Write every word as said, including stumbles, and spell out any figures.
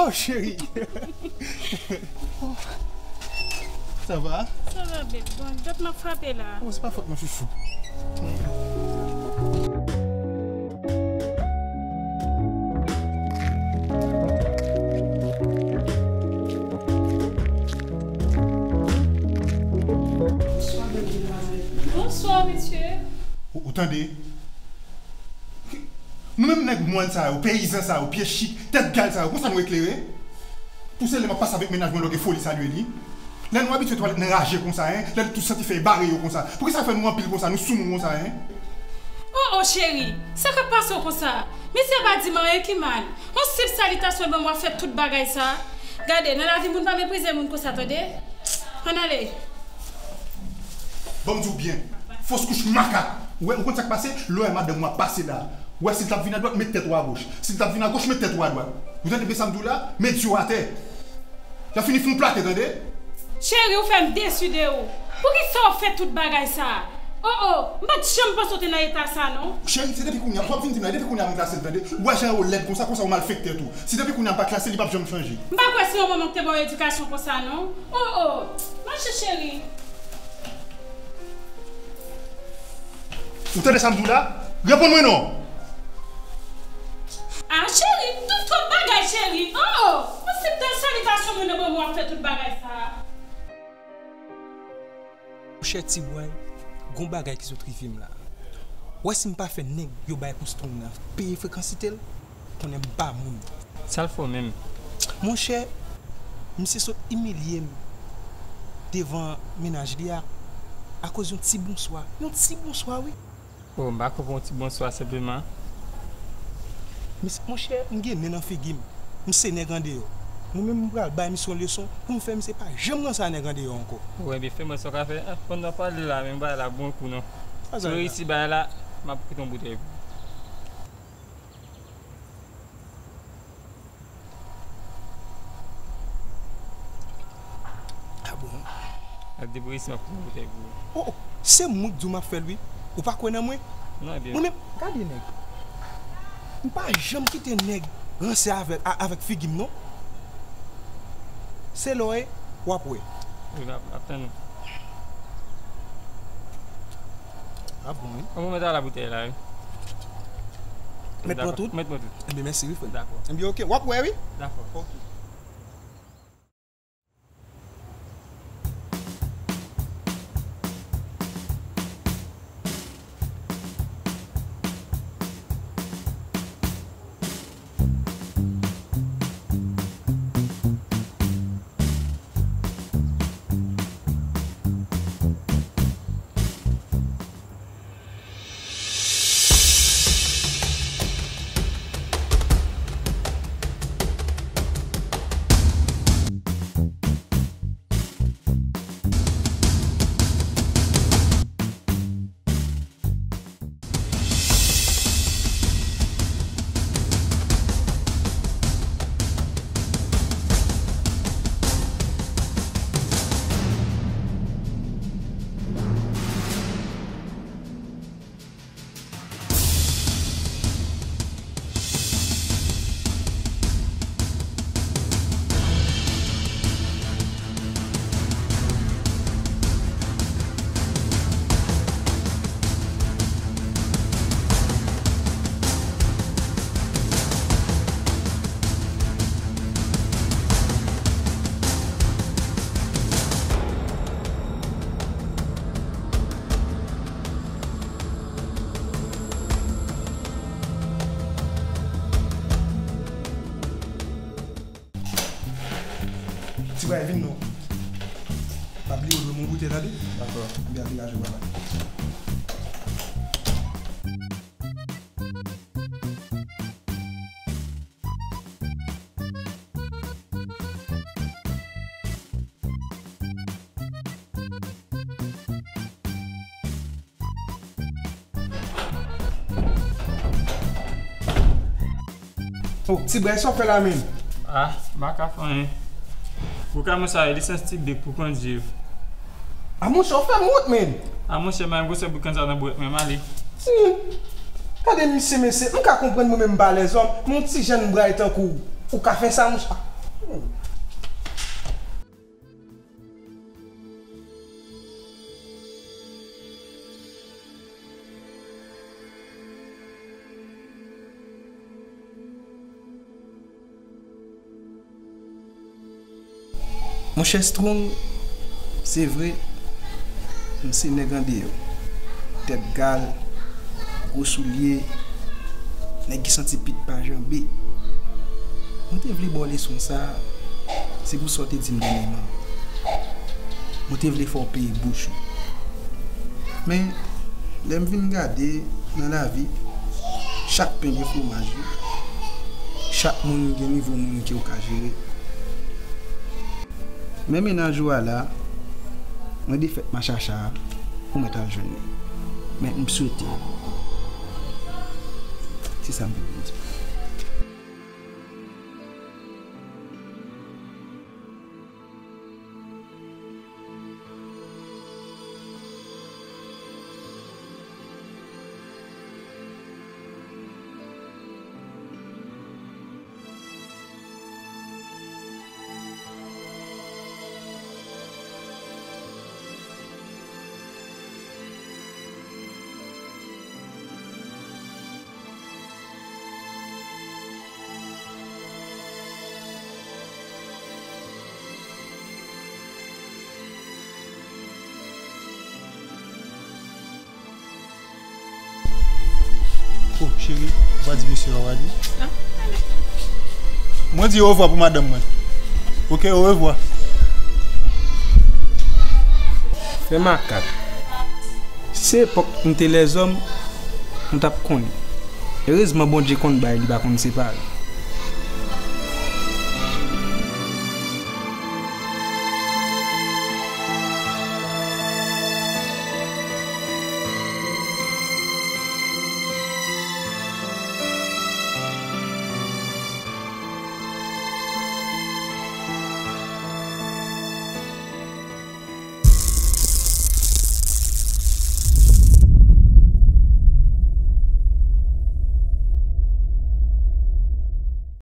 Oh, cheri. Ça va? Sa va, bèl. Bon, dòt m ap frape la. Oh, se pa fòt mwen, chouchou. Bonswa, mesye. Ou, ou tande? Nou menm nèg mòn sa yo, peyizan sa yo, pye chik, tèt gal sa yo, konsa nou eklere? Pou se lè m ap pase avèk mennaj mwen lògè foli salye li. Lè nou abitye twalèt nan raje konsa, en, lè nou tout santi fèy bare yo konsa. Poukisa fè nou anpil konsa, nou soumou konsa, en? Oh, oh, cheri, sa k ap pase w konsa? Misye pa di m anyen ki mal. Yon senp salitasyon l ban m, w ap fè tout bagay sa. Gade, nan lavi moun pa meprize moun konsa, tande? Ann ale. Ban m di w byen. Fos kouch makak. Ou wè, ou konn sa k pase? Lè w wè madanm ou ap pase la. Ou wè, si l t ap vin adwat, met tèt ou agoch. Si l t ap vin agoch, met tèt ou adwat. Ou tande byen sa m di w la? Met zye w atè. L ap fini fè w plate, tande? Cheri, ou fè m desi de ou. Poukisa w fè tout bagay sa? Oh, oh, m pa t janm panse w te nan eta sa, non. Cheri, se depi kounye a, w ap vin di m la, depi kounye a m klase l, tande? Ou wè jan yo lèd konsa, konsa w malfektè tou. Si depi kounye a m pa klase l, li p ap janm chanje. M pa kwè se yon manman k te ba w edikasyon konsa, non. Oh, oh, mache, cheri. Ou tande sa m di w la? Reponn mwen non! Ah, cheri, tout twòp bagay, cheri. Oh, oh, yon senp salitasyon moun nan ban m, w ap fè tout bagay sa. Monchè Ti Bway, gon bagay ki sot rive m la. W wè si m pa fè nèg yo bay pou strong nan peye frekansite l, konnen m pa moun. Sa l fè w menm? Monchè, misye sot imilye m devan mennaj li a, akoz yon ti bonswa. Yon ti bonswa, wi. Oh, m pa konprann yon ti bonswa senpleman. Misye, monchè, m gen nen nan figi m. M se nèg andeyò. Mwen menm, m pral bay misye yon leson pou m fè misye pa janm ranse a nèg andeyò ankò. Bon, ebyen, fè mwen sa w ka fè. Ah, pandan w pale la, men bagay la bon kou non. Si w reyisi bagay la, m ap kite yon boutèy pou ou. Ah bon? Ap depoze si m ap pran boutèy pou ou. Oh, oh, se mwen k di w m ap fè l wi. Ou pa kwè nan mwen? Non, ebyen. Mwen menm, gade nèg. M pa janm kite nèg ranse avè, a, avèk figi m non. Se lè w ye, w ap wè. Wi, m ap, ap tann ou. Ah bon, wi. An bon, mete a la boutèy la, wi. Mèt pran tout? Mèt pran tout. Ebyen, mèsi, wi, frè. Dakò. Ebyen, oke. W ap wè, wi. Dakò. Oke. Ti bway, vin non. Pa bliye w dwe m yon boutèy, tande? Dakò. Ebyen, degaje w la. Oh, ti bway, sa w fè la menm? Ah, m pa ka fè anyen. Pou ka mwen sa, lisans ti de pou kondwi. Ah, monchè, w fè m wont, menm. Ah, monchè, m pa gen gwosè boukàn sa nan bwèt mwen, m ale. Hmm. Gade misye, mesye, m ka konprann mwen menm m pa lèzòm, men yon ti jèn bway tankou w, ou ka fè sa, monchè? Monchè Strong, se vre, m se nèg andeyò. Tèt gal, gwo soulye, nèg ki santi pit pa janbe. Mwen te vle ba w leson sa a, se pou sa w te di m dènyèman. Mwen te vle fè w peye bouch ou. Men, lè m vin gade nan lavi, chak pen gen fwomaj li. Chak moun gen nivo moun ke w ka jere. Men mennaj ou a la, mwen defèt machacha a, ou mèt al jwenn li. Men m swete. Se sa m te vin di. Oh, cheri, ou pa di mesye a w ale? Mwen di orevwa pou madanm mwen. Ok, orevwa. Fè makak. Si se epòk nou te lèzòm, nou t ap konnen. Erezman, Bondye konn bay, li pa konn separe.